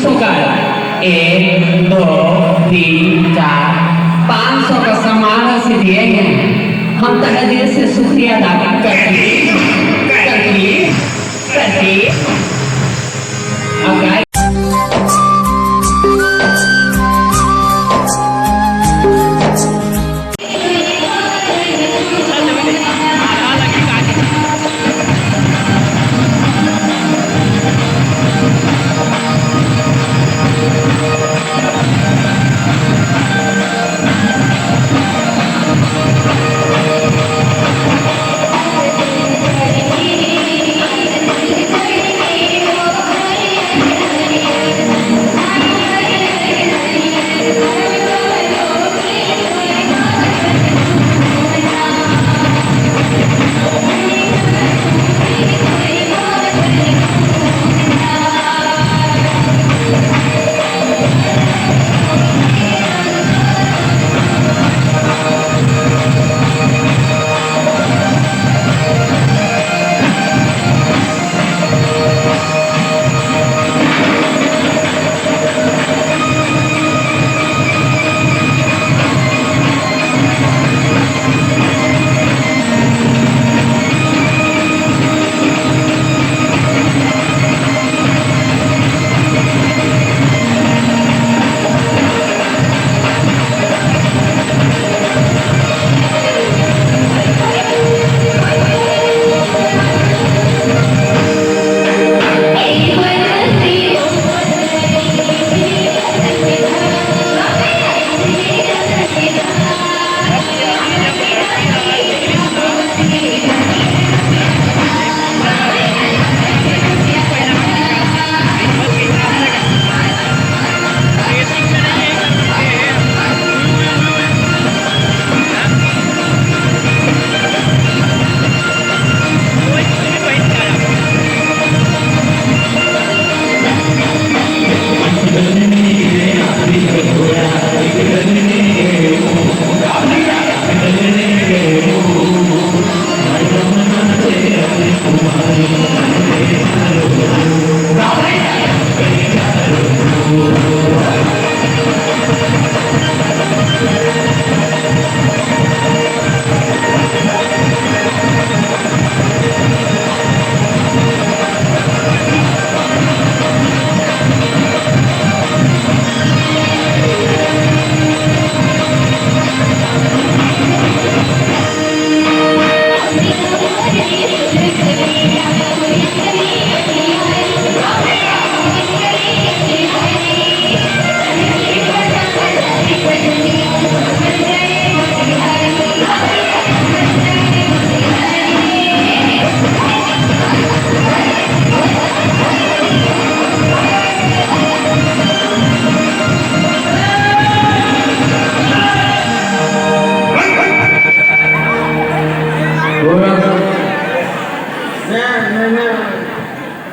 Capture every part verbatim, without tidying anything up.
सौ का, एक, दो, तीन, चार, पाँच सौ का सम्मान राशि दिए हैं। हम तहे दिल से शुक्रिया अदा करते हैं, करते हैं, करते हैं। अब गाय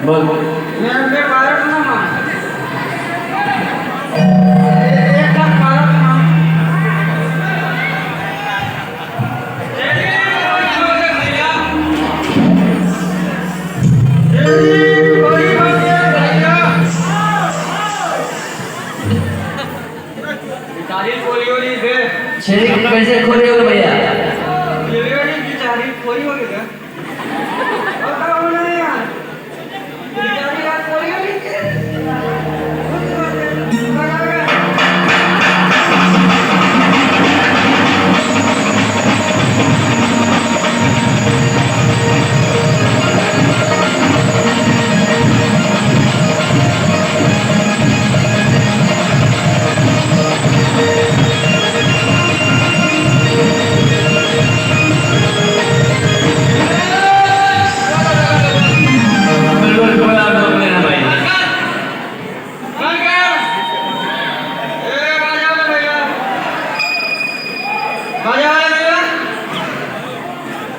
बोल। छेरी कैसे खोली हो गई भैया?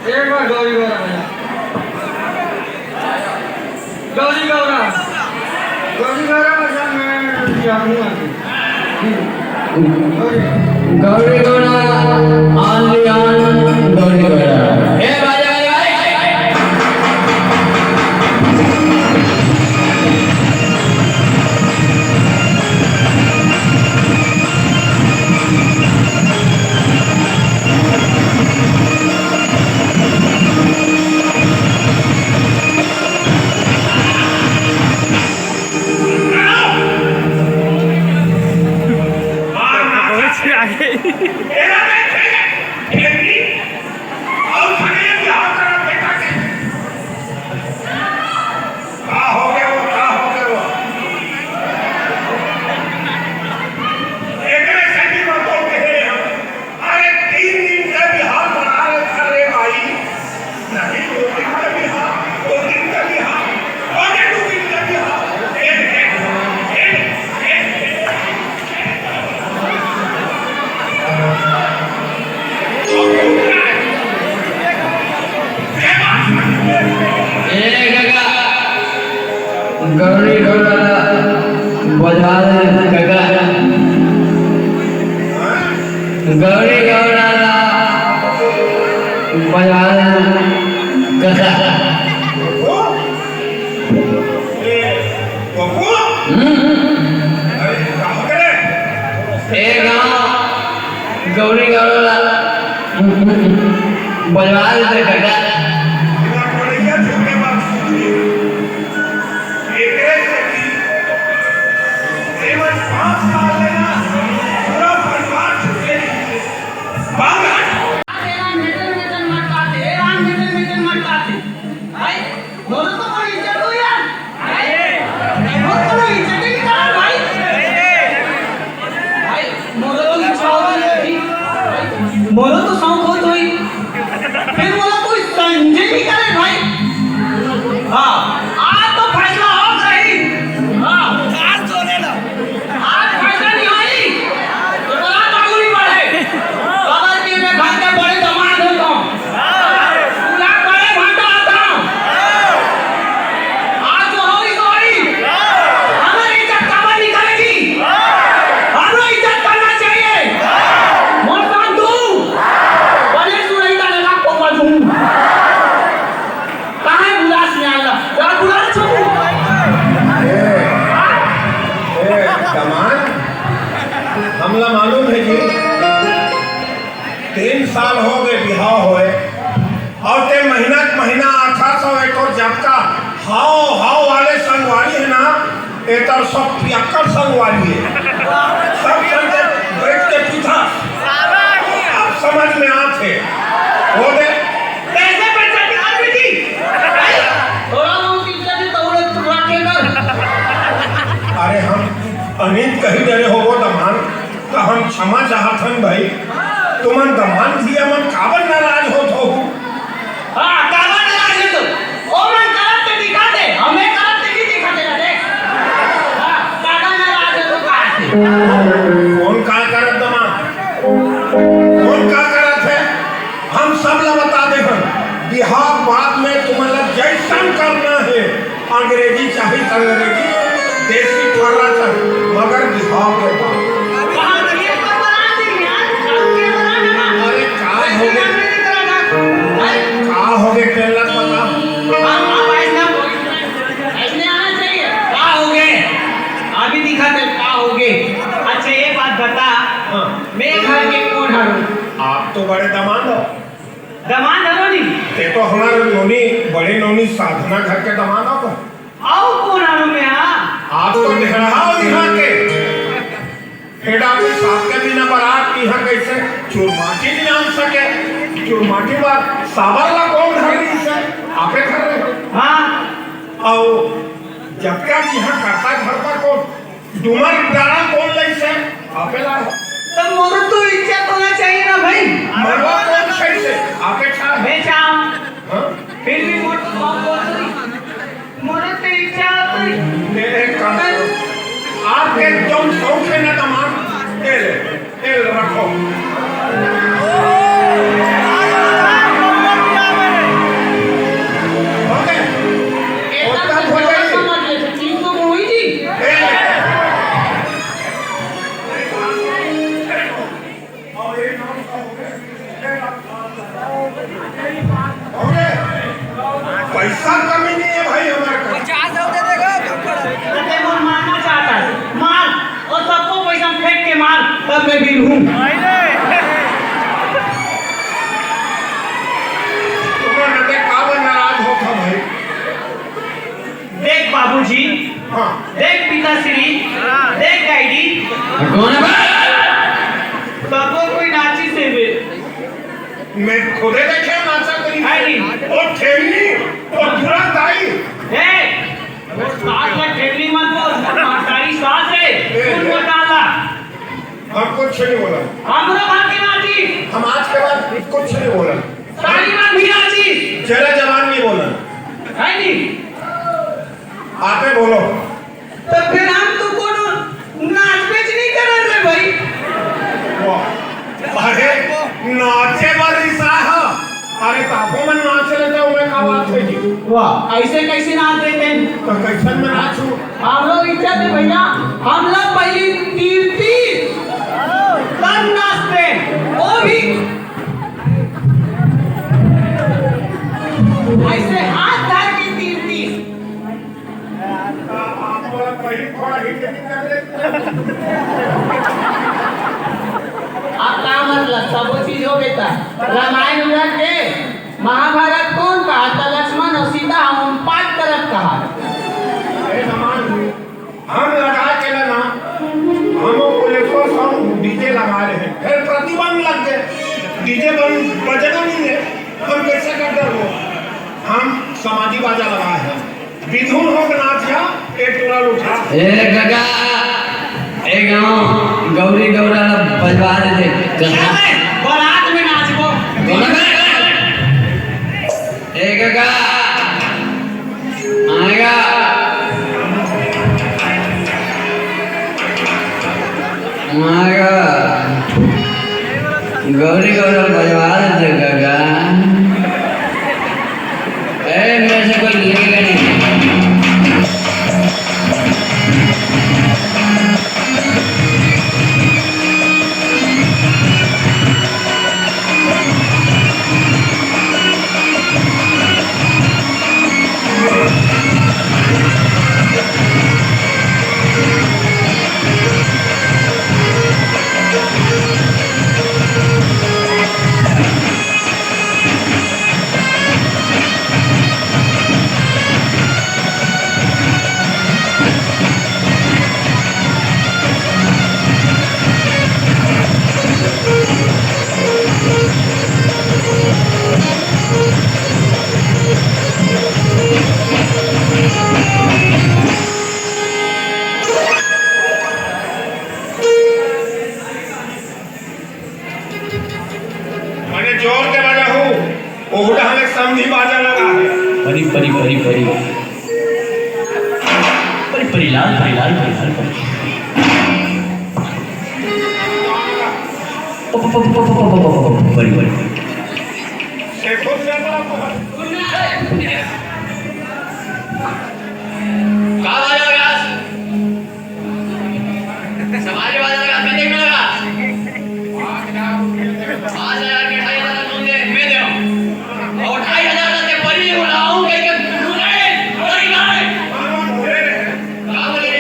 एक बार गौरी गौरा भैया। गौरी गौरा। गौरी गौरा भैया, मैं जाऊंगा। Gauri Gaura, only on Gauri Gaura. ए बाजा वाले भाई। गौरी गौरा ला बलवाल कका। हम्म। ए गाँव गौरी गौरा ला बलवाल कका। ए राम, मेटन, मेटन मत काटे, ए राम, मेटन, मेटन मत काटे। भाई, मोरो तो कोई इज्जत हो यार। भाई, मोरो तो कोई इज्जत ही नहीं करा भाई। भाई, मोरो तो इच्छा होत होही। मोरो तो शौक होत होही। फिर मोला कोई संजय नहीं करे भाई। हाँ, आज तो फैसला हो गई। हाँ। आज फैसला नहीं होई, तो तोला लागू नहीं पड़े। काबर कि मैं घर के बड़े दामाद होता हूँ। पूरा बड़े भांटा आता हूँ। आज जो होई, सो होई। हमारी इज्जत काबर नहीं करेगी? हमरो इज्जत करना चाहिए। मोर साथ दू। बने सुनई ता लगा को मजूम। काहे बुला सियान ला? जा बुला रे छोटू। ए, ए, दमांद, हमला मालूम हे जी, तीन साल हो गए बिहाव होए, अउ ते महीना के महीना आथस अउ ए तोर जतका हाव, हाव वाले संगवारी हे ना, एकर सब पियक्कड़ संगवारी हे। सब संग के बैठ के पीथस। अब समझ में आथे। वो दे। कैसे बच्चा निकाल बेटी? थोड़ा बहुत इज्जत है तो उड़े तू रखे कर। अरे हम अनित कही डरे हो वो दमांद, तो हम क्षमा चाहत हन भाई। तुमन दमांद जी मन काबर नाराज होत हो? हाँ, काबर नाराज हे तो? ओ मन करत ते दिखाते, हमें करत ते नहीं दिखाते ना, देख। हाँ, काबर नाराज हे तो कहा से? कौन का करत दमांद? कौन का करत हे? हम सब ला बता दे हन। बिहाव बाद में तुमन ला जैसन करना हे, अंग्रेजी चाही त अंग्रेजी, देसी ठर्रा चाही, मगर बिहाव के बाद। कहाँ के बना दी यार? कहाँ के बना ना? अरे, का हो गए? अरे, का हो गए, टेलर बता। हाँ, हाँ, भाई साहब, ऐसने आना चाहिए। का हो गए? अभी दिखा दे, का हो गए? अच्छा, ये बात बता, हाँ। मैं घर के कौन हूँ? आप तो बड़े दमांद हो। दमांद हरो नी। ते तो हमार नोनी, बड़े नोनी साधना घर के दमांद हो। आओ कौन आनो में, हाँ? आप तो ढेरहा हो यहाँ के। हेड ऑफिस आपके बिना बारात की यहाँ कैसे चुरमाटी नहीं आन सके? चुरमाटी बार साबर ला कौन घर रही से? आपे घर रहे हो। हाँ। आओ, जबका जी हाँ करता घर पर कौन? डूमर डारा कौन लइसे? आपे ला। तो मोर तो इज्जत होना चाहिए ना भाई। मरवा कौन सही से? आपे छा। मैं चाहूँ। हाँ? फिर भी मोर तो बाप बोल रही। मोर तो इज्जत होई। ये एक काम करो। आपके जौन शौक है ना दमांद, ये ले, ये ले रखो। हो गए? एक काम करो, समझ ले, तीन सौ को हुई थी। ए, पैसा कमी नहीं है भाई हमारे पास। पचास और दे देगा, कम करो। अरे वो मारना चाहता है, मार, और सबको पैसा फेंक के मार, तब मैं भी हूँ। तुम्हारे नाते काबर नाराज हो था भाई? देख बाबूजी, हाँ। देख पिताश्री, देख डैडी। कौन है बे? सबो कोई नाचिस हे बे। मैं खुदे देखे नाचा करी। है नहीं। ओ ठेलनी, ओ तुरंत आई। ए, वो सास ला ठेलनी मत बोल, महतारी सास है, ए। उनको डाला। हम कुछ नहीं बोला। हमरो घर के नाचिस। हम आज के बाद कुछ नहीं बोला। ताली बांध भी नाचिस। जरा जबान नहीं बोला। है नहीं। आपे बोलो। तो फिर हम तो कोनो नाच बेच नहीं करन रे भाई। वाह। अरे, नाचे बर रिसा ह। अरे, तापो मन नाच लेते, ओमे का बात है जी? वाह, ऐसे कैसे नाच देते हैं? तो कैसन में नाचू? हम लोग इज्जत है भैया, हम लोग पहली तीन तीन तब नाचते हैं। अब का मतलब, सबो चीज हो बेटा। रामायण उलट के महाभारत कोन कहा? त लक्ष्मण अउ सीता ह ओम पाठ करत कहा। हम लगा के ना, हम वो पुलिस को सब डीजे लगा रहे हैं, फिर प्रतिबंध लग गए, डीजे बंद, बजना नहीं है, हम कैसे कर दे वो? हम समाजी बाजा लगाए हैं, विधुन हो के नाच जा, एक टोला उठा। ए गगा, ए गाँव, गौरी गौरा ला बजवा दे दे। कहाँ? बारात में नाचबो। ए गगा, आएगा। आएगा। गौरी गौरा बजवा दे गगा। ए, मेरे से कोई लेगा नहीं। मैंने जोर के बजा हूँ, ओहू डहर ले समधी बाजा लगा है। परी, परी, परी, परी। परी, परी, लाल परी, लाल परी, लाल परी। प, प, प, परी, परी। का बाजा लगा? समाज वाला लगा, कते में लगा? पाँच हजार के ढाई हजार तुम दे, मैं दे रहा हूँ। और ढाई हजार का ते परी बुलाऊं, कहीं के बुलाए, परी लाए। का बोले?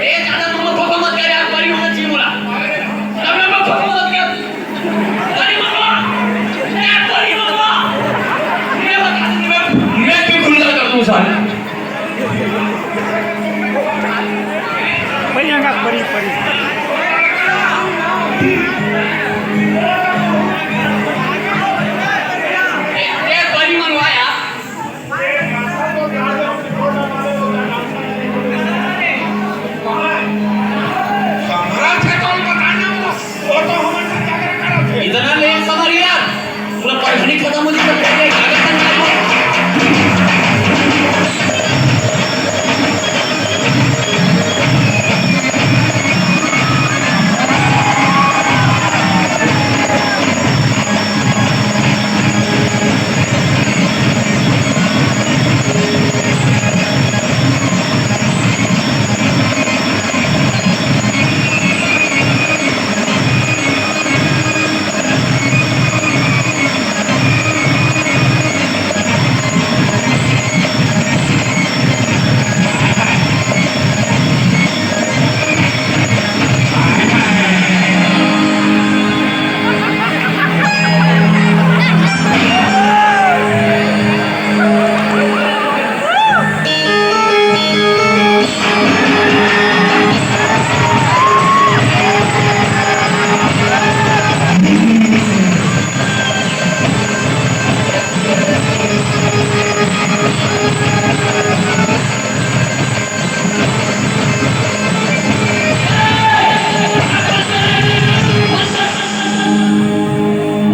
ए, ज्यादा तुम लोग फफा मत कर यार, परी होना चाहिए बोला। तब लोग फफा मत कर। परी मत बोला। ए, परी मत बोला। मैं बता दूं तुम्हें। मैं भी खुला कर दूं सारे। परी अंगा, परी, परी। ए, परी मंगवाया। इतना लेट समझ गया, पूरा पढ़ाई खत्म हो चुका है।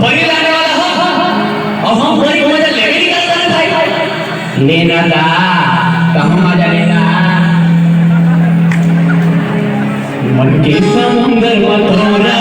परी लाने वाला हो, अउ हम परी के मजा लेबे नइ करत हन भाई। लेना दा, कहूँ मजा लेना। मन के समुंदर म तोरा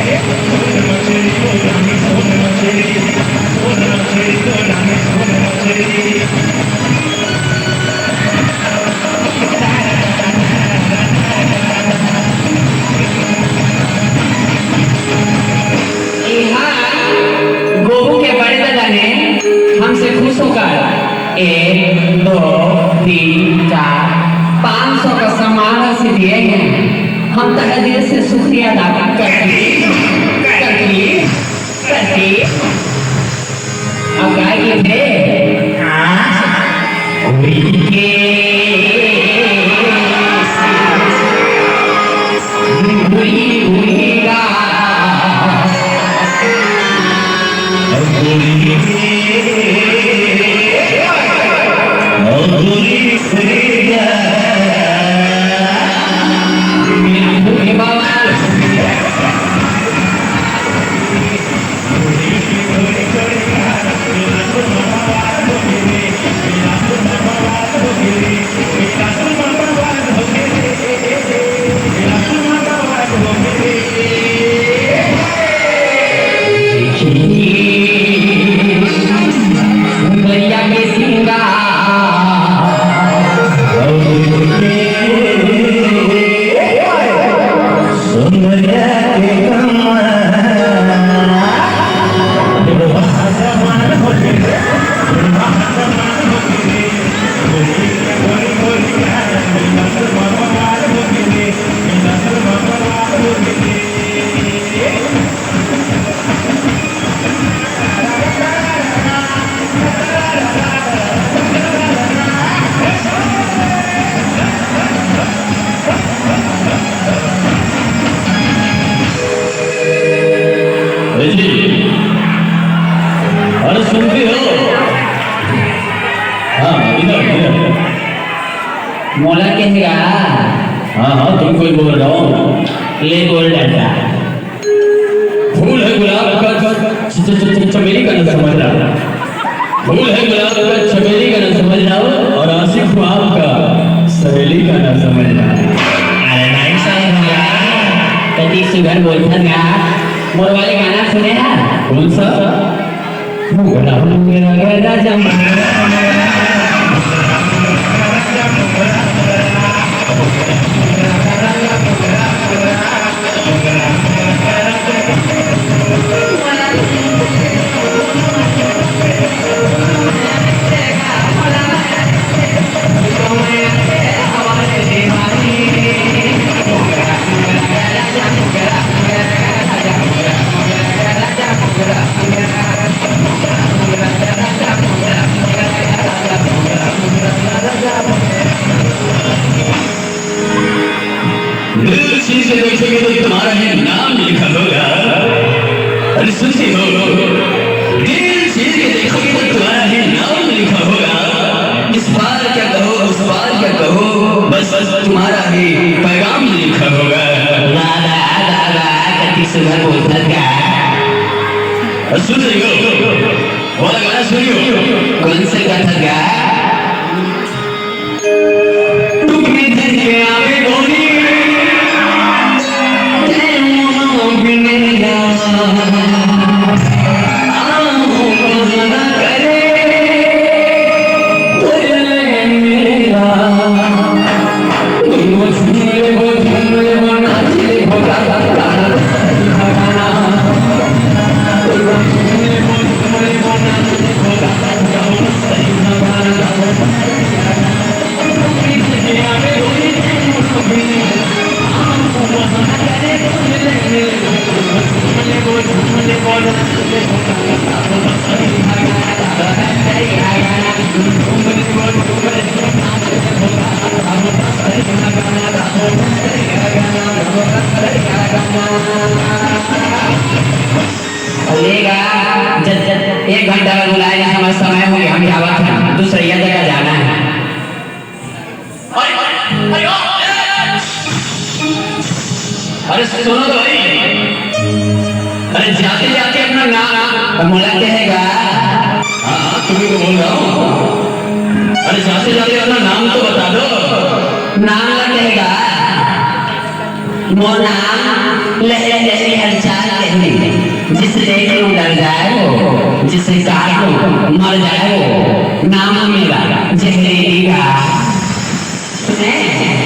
इहाँ गोहू के बड़े ददा ने हमसे खुश होकर एक, दो, तीन, चार, पाँच सौ का सम्मान राशि दिए हैं। हम तहे दिल से शुक्रिया अदा करती, करती, करती। अब गाय के थे। हाँ। उड़ी के अरे जी, अरे सुनती हो? हाँ, इधर, इधर। मोला कहेगा। हाँ, हाँ, तुमको ही बोल रहा हूँ। ले बोल डंडा। फूल है गुलाब का, च-, च-, च-, च-, चमेली का ना समझना। फूल है गुलाब का, चमेली का ना समझना, और आशिक हूँ आपका, सहेली का ना समझना। अरे भाई साहब, कति सुघर बोलथन गा। मोर वाले गाना सुने हैं? कौन सा? दिल चीर के देखोगे तो तुम्हारा ही नाम लिखा होगा। अरे सुनती हो, दिल चीर के देखोगे तो तुम्हारा ही नाम लिखा होगा। इस पार क्या कहो, उस पार क्या कहो, बस, बस तुम्हारा ही पैगाम लिखा होगा। वाह, वाह, वाह, वाह, कति सुंदर बोलथस गा। और सुन रही हो, वो वाला गाना सुनियो। कौन सा गाना था गा? लेगा, जब, जब एक घंटा में बुलाए, हमर समय हो गया, हम जावत हन, दूसरइया जगह जाना है। अरे, अरे, अरे, अरे, सुनो तो भाई, अरे जाते जाते अपना नाम, मोला कहेगा। हाँ, हाँ, तुम्ही को बोल रहा हूँ। अरे जाते जाते अपना नाम तो बता दो। नाम ला कहेगा। मोर नाम लहरी लहरी हलचल। जिसे देख लो डर जाए वो, जिसे काट लो मर जाए वो, नाम है मेरा जहरीली घास। सुने?